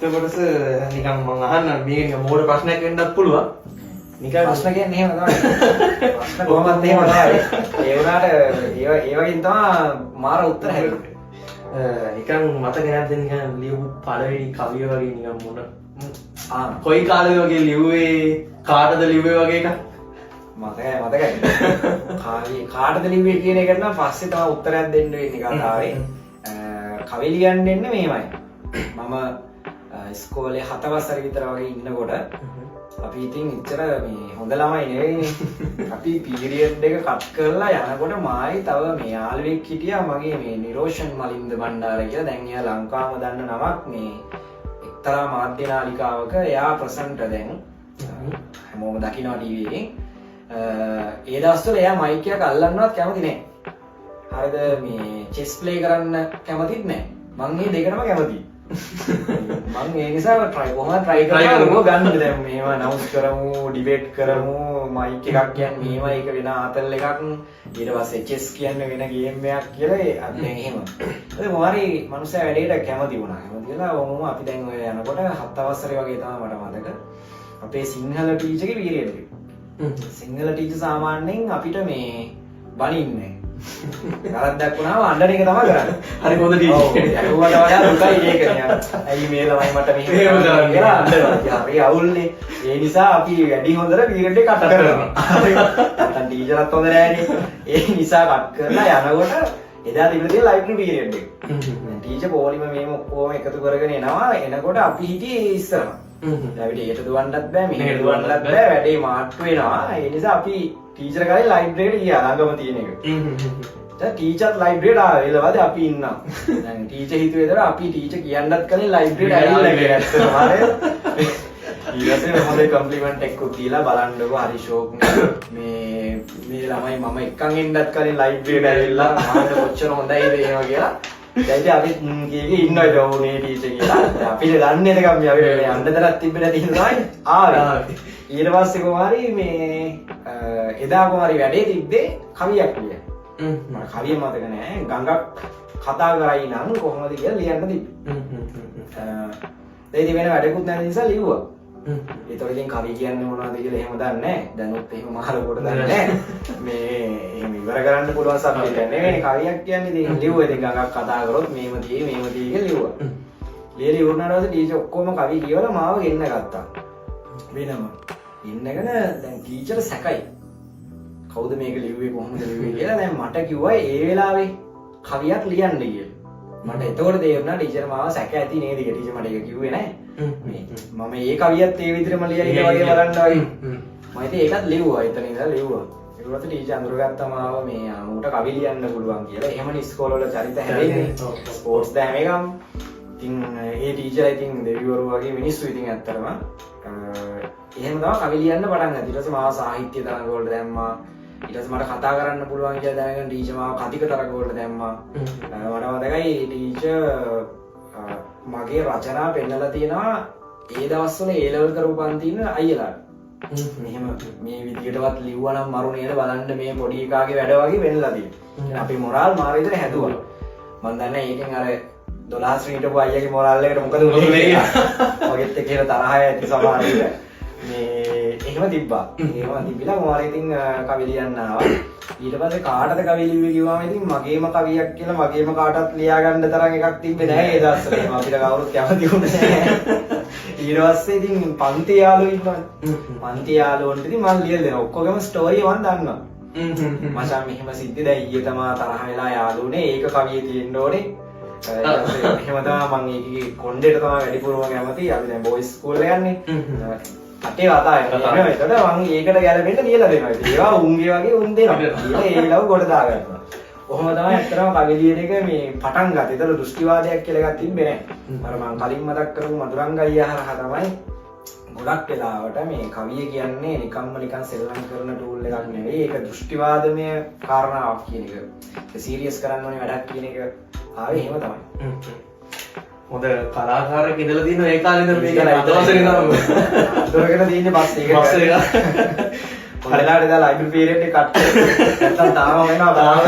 එතකොට නිකන් මං අහන්න, මේක නිකන් මෝඩ ප්‍රශ්නයක් වෙන්නත් පුළුවන්. නිකන් ප්‍රශ්න කියන්නේ එහෙම තමයි. ප්‍රශ්න කොහොමත් එහෙම තමයි. ඒ වුණාට ඒ ඒ වගේ තමයි මාර උත්තර හැදෙන්නේ. නිකන් මතක නැද්ද නිකන් ලියපු පළවෙනි කවිය වගේ නිකන් මොන ආ. කොයි කාලෙද වගේ ලිව්වේ, කාටද ලිව්වේ වගේ එකක්? මතකයි, මතකයි. කවි කාටද ලිව්වේ කියන එකට නම් පස්සේ තමයි උත්තරයක් දෙන්න වෙන්නේ කතාවේ. කවි ලියන්න එන්නේ මෙහෙමයි. මම ඉස්කෝලේ හත වසරේ විතර වගේ ඉන්නකොට අපි ඉතින් එච්චර මේ හොඳ ළමයි නෙවෙයිනේ. අපි පීරියඩ් එක කට් කරලා යනකොට මායි තව මේ යාළුවෙක් හිටියා මගේ, මේ නිරෝෂන් මලින්ද බණ්ඩාර කියලා. දැන් එයා ලංකාවම දන්න නමක්. මේ එක්තරා මාධ්‍ය නාලිකාවක එයා ප්‍රසන්ටර් දැන්. හැමෝම දකිනවා ටීවී එකෙන්. ඒ දවස්වල එයා මයික් එකක් අල්ලන්නවත් කැමති නෑ. හරිද, මේ චෙස් ප්ලේ කරන්න කැමතිත් නෑ. මං මේ දෙකටම කැමතියි. මං ඒ නිසා try කොහොමද try try කරලා කරමු. ගන්න දැන් මේව අනවුන්ස් කරමු, ඩිබේට් කරමු. මයික් එකක් කියන්නේ මේවා, ඒක වෙන ආතල් එකක්. ඊට පස්සේ චෙස් කියන්නේ වෙන ගේම් එකක් කියලා ඒ අපි දැන් එහෙම. ඒ මොහරි මනුස්සයා වැඩේට කැමති වුණා. කැමති වෙලා ඔහොම අපි දැන් ඔය යනකොට හත් වසරේ වගේ තමයි මට මතක. අපේ සිංහල ටීචර්ගේ පීරියඩ් එක. සිංහල ටීචර් සාමාන්‍යයෙන් අපිට මේ බනින්නේ. වැරද්දක් වුණාම අඬන එක තමයි කරන්නේ. හරි හොඳ ටීචර්. ඔව්, ඇහුවට වඩා දුකයි ඒක නිකන්. ඇයි මේ ළමයි මට මෙහෙම මෙහෙම කරන්නේ කියලා අඬනවා. ඉතින් හරි අවුල්නේ. ඒ නිසා අපි වැඩි හොඳට පීරියඩ් එක කට් කරනවා. හරි. නැත්තම් ටීචරත් හොඳ නෑනේ. ඒ නිසා කට් කරලා යනකොට එදා තිබුණ තියෙන ලයිබ්‍රරි පීරියඩ් එක. දැන් ටීචර් පොලිම මේම ඔක්කොම එකතු කරගෙන එනවා. එනකොට අපි හිටියේ ඉස්සරහ. දැන් අපිට ඒට දුවන්නත් බෑ, මෙහෙට මෙහෙට දුවන්නත් දුවන්නත් බෑ, වැඩේ මාට්ටු වෙනවා. ඒ නිසා අපි ටීචර් කලින් ලයිබ්‍රරි එකට ගියා, ළඟම තියෙන එක. දැන් ටීචර්ත් ලයිබ්‍රරියට ආවා. වෙලවද අපි ඉන්නවා. දැන් ටීචර් හිතුවේ දර අපි ටීචර් කියන්නත් කලින් ලයිබ්‍රරියට ඇවිල්ලා කියලා. ඇත්තටම හරිද? ඊට පස්සේ හොඳ කම්ප්ලිමන්ට් එකක් දීලා, බලන්නකෝ හරි ෂෝක් නේ. මේ මේ ළමයි මම එක්කන් එන්නත් කලින් ලයිබ්‍රරියට ඇවිල්ලා මට කොච්චර හොඳයිද එහෙම කියලා. දැන් ඉතින් අපි කී කී ඉන්නවා ඉතින් ඔව් නේ ටීචර් කියලා. දැන් අපිට දන්නේ නැතකම් මේ අපිට මේ යන්න තරක් තිබ්බේ නැති හින්දා තමයි ආවේ. ආවේ. ඊට පස්සේ කොහොම හරි මේ එදා කොහොම හරි වැඩේ තිබ්බේ කවියක් ලියන්න. මට කවිය මතක නෑ. ගඟක් කතා කරයි නම් කොහොමද කියලා ලියන්න තිබ්බේ. දැන් ඉතින් වෙන වැඩකුත් නැති නිසා ලිව්වා. ඒතකොට ඉතින් කවි කියන්නේ මොනවද කියලා එහෙම දන්නේ නෑ. දැනුත් එහෙම මහල කොට දන්නේ නෑ. මේ එහෙම ඉවර කරන්න පුළුවන් සබ්ජෙක්ට් එකක් නෙවෙයිනේ කවියක් කියන්නේ. ඉතින් ලිව්වා, ඉතින් ගඟක් කතා කරොත් මේම තියෙයි මේම තියෙයි කියලා ලිව්වා. ලියලා ඉවරනාට පස්සේ ටීචර් ඔක්කොම කවි කියවලා මාව ගෙන්න ගත්තා. වෙනම. ඉන්නගෙන දැන් ටීචර් සැකයි. කවුද මේක ලිව්වේ, කොහොමද ලිව්වේ කියලා. දැන් මට කිව්වා ඒ වෙලාවේ කවියක් ලියන්න කියලා. මට එතකොට තේරුණා ටීචර් මාව සැක ඇති නේද කියලා. ටීචර් මට ඒක කිව්වේ නෑ. මේ මම ඒ කවියත් ඒ විදිහටම ලියයි වගේ බලන්න වගේ. මම ඉතින් ඒකත් ලිව්වා. එතන ඉඳලා ලිව්වා. ඊට පස්සේ ටීචර් අඳුරගත්තා මාව, මේ ඌට කවි ලියන්න පුළුවන් කියලා. එහෙමනේ ඉස්කෝල වල චරිත හැදෙන්නේ. ස්පෝර්ට්ස් ද හැම එකම. ඉතින් ඒ ටීචර් ඉතින් දෙවිවරු වගේ මිනිස්සු ඉතින් ඇත්තටම. එහෙම තමයි කවි ලියන්න පටන් ගත්තේ. ඊට පස්සේ මාව සාහිත්‍ය තරඟ වලට දැම්මා. ඊට පස්සේ මට කතා කරන්න පුළුවන් කියලා දැනගෙන ටීචර් මාව කතික තරඟ වලට දැම්මා. මට මතකයි ටීචර් මගේ රචනා පෙන්නලා තියෙනවා ඒ දවස්වල ඒ ලෙවල් කරපු පන්ති ඉන්න අයියලාට. මෙහෙම මේ විදියටවත් ලිව්වා නම් මරු නේද, බලන්න මේ පොඩි එකාගේ වැඩ වගේ වෙන්නලා තියෙනවා. අපේ මොරාල් මාර විදිහට හැදුවා. මං දන්නේ ඒකෙන් අර 12 ශ්‍රේණියට හිටපු අයියාගේ මොරාල් එකට මොකද වුනේ කියලා. මගෙත් එක්ක කියලා තරහ ඇති සමහර විට. මේ එහෙම තිබ්බා. එහෙම තිබිලා මොරාල් ඉතින් කවි ලියන්න ආවා. ඊට පස්සේ කාටද කවි ලිව්වේ කිව්වම ඉතින් මගේම කවියක් කියලා මගේම කාටවත් ලියා ගන්න තරම් එකක් තිබ්බේ නෑ ඒ දවස්වල. එහෙම අපිට කවුරුත් කැමති වුණේ නෑ. ඊට පස්සේ ඉතින් පන්ති යාළුවෝ ඉන්නවනේ. පන්ති යාළුවන්ට ඉතින් මං ලියලා දෙනවා. ඔක්කොගේම ස්ටෝරි මං දන්නවා. මචං මෙහෙම සිද්ධි, දැන් ඊයේ තමා තරහ වෙලා යාළුවනේ, ඒක කවියේ තියෙන්න ඕනේ. ඊට පස්සේ එහෙම තමයි මං ඒකේ කොණ්ඩේට තමයි වැඩිපුරම කැමති. අපි දැන් බොයිස් ස්කූල් එක යන්නේ. කටේ කතා එනවා. එතකොට මං ඒකට ගැලපෙන්න ලියලා දෙනවා. ඉතින් ඒවා උන්ගේ වගේ උන් දෙනවා. දීලා ඒ ලව් ගොඩ දාගන්නවා. ඔහොම තමයි ඇත්තටම කවි ලියන එක මේ පටන් ගත්තේ. ඒතර දෘෂ්ටිවාදයක් කියලා එකක් තිබ්බේ නෑ. අර මං කලින් මතක් කරපු මధుරංග අයියා හරහා තමයි ගොඩක් වෙලාවට මේ කවිය කියන්නේ නිකම්ම නිකන් සෙල්ලම් කරන ටූල් එකක් නෙවෙයි, ඒක දෘෂ්ටිවාදමය කාරණාවක් කියන එක. ඒක සීරියස් කරන්න ඕනේ වැඩක් කියන එක ආවේ එහෙම තමයි. හොඳ කලාකාරයෙක් ඉඳලා තියෙනවා ඒ කාලේ ඉඳන්, මේක අද වසරේ ඉඳන්ම. අඳුරගෙන තියෙන්නේ පස්සේ ඒක. පස්සේ ඒක. හොඳ වෙලාවට එදා ලයිබ්‍රරි පීරියඩ් එක කට්, නැත්තම් තාම වෙනවා තාම.